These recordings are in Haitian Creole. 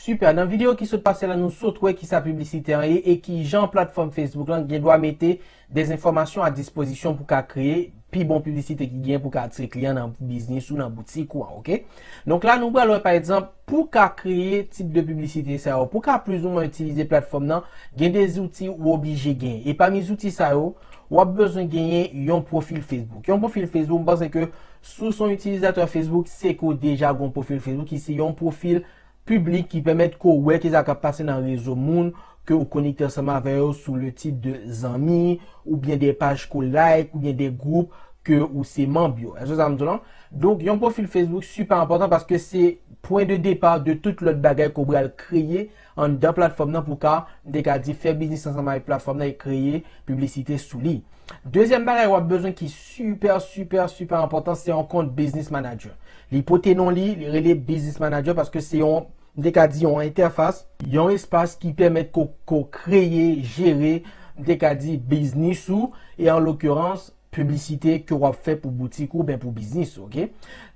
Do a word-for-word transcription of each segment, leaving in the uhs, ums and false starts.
Super, nan videyo ki sot pase la, nou sot wè kisa piblisite an ye e kijan platfòm Facebook lan gen dwa mete de enfòmasyon a dispozisyon pou ka kreye pi bon piblisite ki gen pou ka atire kliyan nan biznis ou nan boutik ou an, oke? Donk la, nou pral wè, pa egzanp, pou ka kreye tip de piblisite sa yo, pou ka plizoumwen itilize platfòm nan, gen de zouti ou oblije genyen. E pami zouti sa yo, w ap bezwen genyen yon pwofil Facebook. Yon pwofil Facebook, m panse ke si w se yon itilizatè Facebook, se ke w deja gen yon pwofil Facebook ki se yon pwofil piblik ki pèmèt ke w wè kisa k ap pase nan rezo moun ke w konekte ansanm avè yo sou le tit de zanmi, oubyen de paj ke w like, oubyen de gwoup ke ou se manm yo. Èske sa m di w lan? Donk, yon pwofil Facebook sipè enpòtan paske se pwen de depa de tout lòt bagay ke w pral kreye anndan platfòm nan pou ka, m te ka di, fè biznis ansanm avèk platfòm nan e kreye piblisite sou li. Dezyèm bagay w ap bezwen ki sipè, sipè, sipè enpòtan, se yon kont Business Manager. Li pote non li, li rele Business Manager paske se yon, m te ka di, yon entèfas, yon espas ki pèmèt ke w, ke w kreye, jere, m te ka di, biznis ou, e an lokirans, piblisite ke w ap fè pou boutik ou, ben pou biznis ou, oke?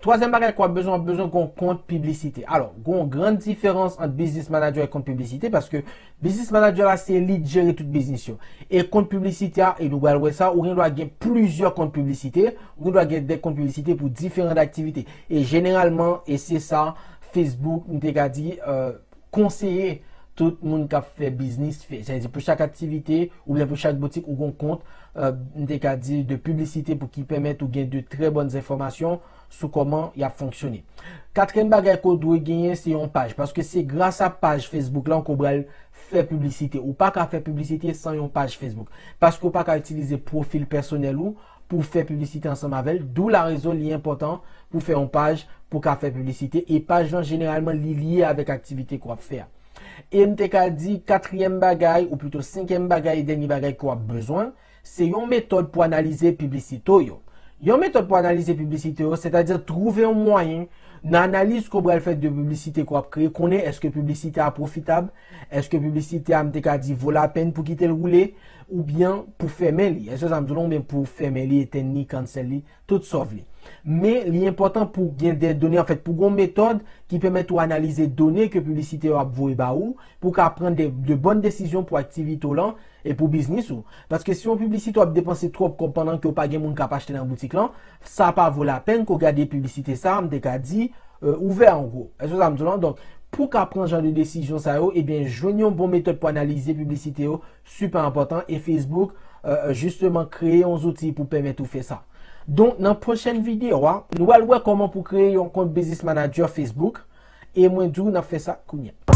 Twazyèm bagay ke w ap bezwen, w ap bezwen gen yon kont piblisite. Alò, gen yon gran diferans ant Business Manager e kont piblisite, paske Business Manager la, se li k jere tout biznis yo. E kont piblisite a, e nou pral wè sa, ou gen dwa gen plizyè kont piblisite, ou gen dwa gen de kont piblisite pou diferan aktivite. E jeneralman, e se sa, Facebook, m te ka di, euh, konseye tout moun k ap fè biznis fè. Sètadi pou chak aktivite oubyen pou chak boutik ou gen yon kont, euh, m te ka di de piblisite pou ki pèmèt ou gen de trè bòn enfòmasyon sou kòman y ap fonksyone. Katriyèm bagay ke w dwe genyen, se yon paj, paske se gras a paj Facebook lan ke w pral fè piblisite. Ou pa ka fè piblisite san yon paj Facebook, paske w pa ka itilize pwofil pèsonèl ou pou fè piblisite ansanm avè l, d'où la raison li enpòtan pou fè yon paj pou ka fè piblisite, e paj lan jeneralman li lye avèk aktivite ke w ap fè a. E m te ka di katriyèm bagay, ou pito senkyèm bagay e dènye bagay ke w ap bezwen, se yon metòd pou analize piblisite w yo. Yon metòd pou analize piblisite w yo, sètadi twouve yon mwayen nan analiz ke w pral fè de piblisite ke w ap kreye, konnen èske piblisite a pwofitab, èske piblisite a, m te ka di, vo lapèn pou kite l woule, oubyen pou fèmen li. Èske sa m di w lan, oubyen pou fèmen li, etenn li, cancel li, tout sa w vle. Men, li enpòtan pou gen de done, anfèt, pou gen yon metòd ki pèmèt ou analize done ke piblisite yo ap voye ba ou, pou w ka pran de, de bòn desizyon pou aktivite w lan e pou biznis ou. Paske si yon piblisite w ap depanse twòp kòb pandan ke w pa gen moun k ap achte nan boutik lan, sa pa vo lapèn ke w gade piblisite sa, m te ka di, euh, ouvè an gwo. Èske sa m di w lan? Donk, pou w ka pran jan de desizyon sa yo, ebyen, jwenn yon bon metòd pou analize piblisite yo, sipè enpòtan, e Facebook, euh, jisteman, kreye yon zouti pou pèmèt ou fè sa. Donk, nan pwochèn videyo a, nou pral wè kòman pou kreye yon kont Business Manager Facebook, e mwen di w n ap fè sa kounye a.